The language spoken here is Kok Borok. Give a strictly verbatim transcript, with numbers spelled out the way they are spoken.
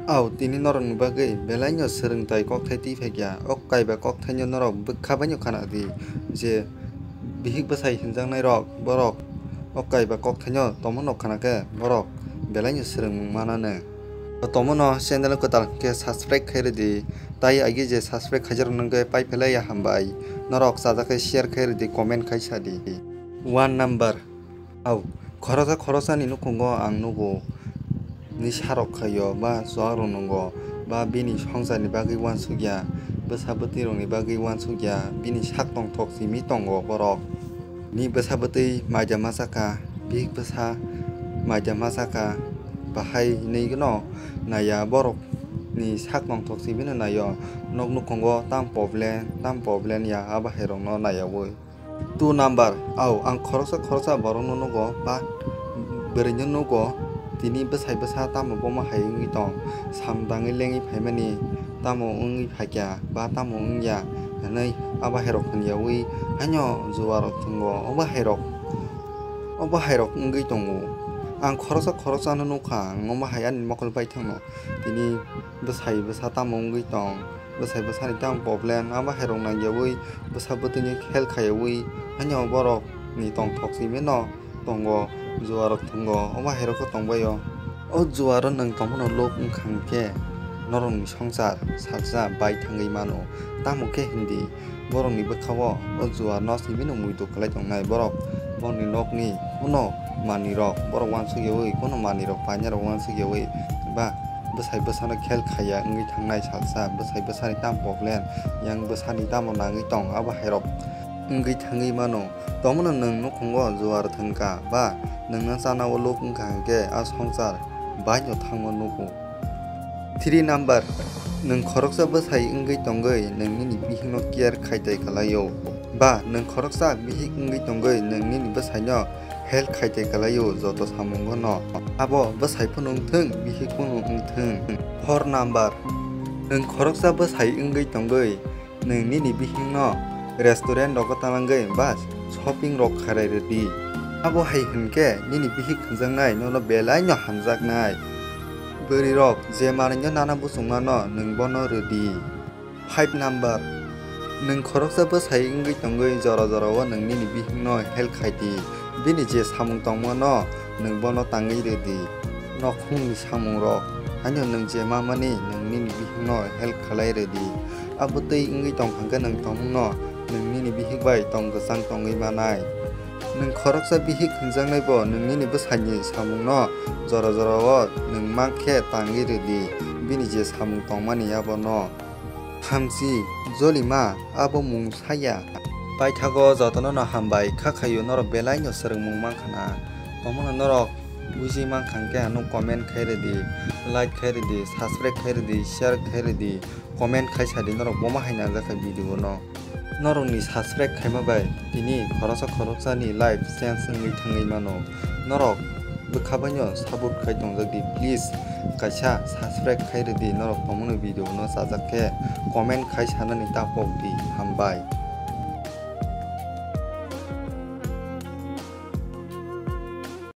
Au, tini norokni bagwi belaino swrwngthai kokthai twi phaikha. O kaiba kokthaino norok bwkha baino khana di je bihik bwsai hinjaknairok borok o kaiba kokthaino tongmano khana khe borok belaino swrwngmung mananw. Tongmano channel kwtal khe subscribe khai rwdi, tai agi je subscribe khaijarok nangkhe pai phelai ya hambai. Norok chajak khe share khai rwdi, comment khai sadi. One number. Au, khoroksa khoroksani nukhungo ang nugo, ni sarok khaio ba chuwak rok nungo, ba bini songsarni bagwi uansukya, bwsa bwtwi rokni bagwi uansukya, bini sak tongthok simi tongo borok. Ni bwsa bwtwi maida machakha, bihik bwsa maida machakha, bahai hinwi no naiya borok ni sak tongthok simi no naio, nok nukhungo tam problem, tam problem ya, a bahai rok no naiyawi. Two number, au, ang khoroksa khoroksa borokno nugo, ba bwrwino nugo, tini bwsai bwsa tamo bomo hai wngwi tong, samung tangwi lengwi phaimani tamo wngwi phaikha, ba tamo wngya, hwnwi a bahairok hwnyawi haino juarok thwngo, o bahairok, o bahairok wngwi tongo. Ang khoroksa khoroksano nukha, ang o bahai ani mokol baithangno, tini bwsai bwsa tamo wngwi tong, bwsai bwsani tamo problem, a bahairok nangyawi, bwsa bwtwini khel khaiwi, haino borokni tongthok simino tongo, juarok thwngo, o bahairok khe tongbaio. O juaro nwng tongmano lok wngkha hwnkhe norokni songsar salsa bai thangwi mano, tamo khe hindi borokni bwkhao o juarno simino muitu khlai tongnai borok, borokni nokni kuno manwirok borok uansukyawi, kuno manwirok painarok uansukyawi ba bwsai bwsano khel khaiya wngwi thangnai salsa, bwsai bwsani tamo problem, yang bwsani tamo nangwi tong, a bahairok wngwi thangwi mano. Tongmano nwng nukhungo juar thwngkha ba nwngno chanao lok wngkha hwnkhe a songsar baino thangma nugo. Three number, nwng khoroksa bwsai wngwi tongwi nwng nini bihikno care khai tai kalaio, ba nwng khoroksa bihik wngwi tongwi nwng nini bwsaino help khai tai kalaio joto samungo no. Abo bwsai phano wngthwng, bihik phano wngthwng. Four number, nwng khoroksa bwsai wngwi tongwi nwng nini bihikno restaurant rogo talangwi ba shopping rok kharai rwdi. Abo hai hwnkhe nini bihik hwnjaknai nono belaino hamjaknai. Bwrwirok je manwino nana buchungmano nwng bono rwdi. Five number, nwng khoroksa bwsai wngwi tongwi jora jorao nwng nini bihikno help khai di. Bini je samung tongmano nwng bono tangwi rwdi. Nokhungni samungrok, haino nwng je mamani nwng nini bihikno help khlai rwdi. Abo twi wngwi tongkha hwnkhe nwng tongmungno nwng nini bihik bai tong kwchang tongwi manai. Nwng khoroksa bihik hwnjaknai bo nwng nini bwsaini samungno jora jorao nwng mankhe tangwi rwdi, bini je samung tongmani abono. Thamchi, jolima, abo mung saya. Paithago jotono no hambai, kha khaio norok belaino swrwngmung mankhana. Tongmano norok buji mankha hwnkhe ano comment khai rwdi, like khai rwdi, subscribe khai rwdi, share khai rwdi, comment khai sadi norok bomo hai nangjak kha video no. Norokni subscribe khaima bai tini khoroksa khoroksani life change wngwi thangwi mano. Norok bwkha baino support khai tongjak di, please kaisa subscribe khai rwdi, norok tongmani video no chajak khe comment khai sanani ta pok di, hambai.